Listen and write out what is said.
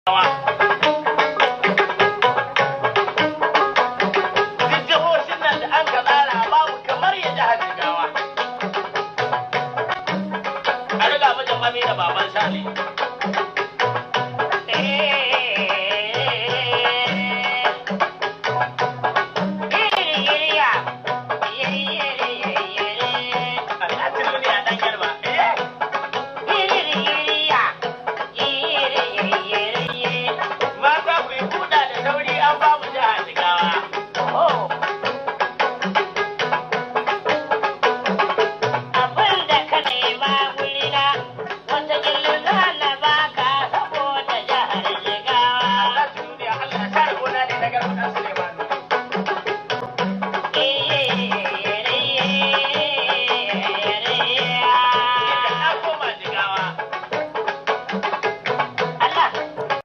Duk jihohin nan da an ka tsara babu kamar ya jihar Jigawa. A riga mijin mami da baban Sale. Alhaji duniya ɗan garba. Mata ku yi kuɗa da sauri an ba mu jihar Jigawa. Abin da ka nema wurina, wata za na baka saboda jihar Jigawa. Alhaji duniya Allah ya sa gona ne na garba ɗan Suleiman.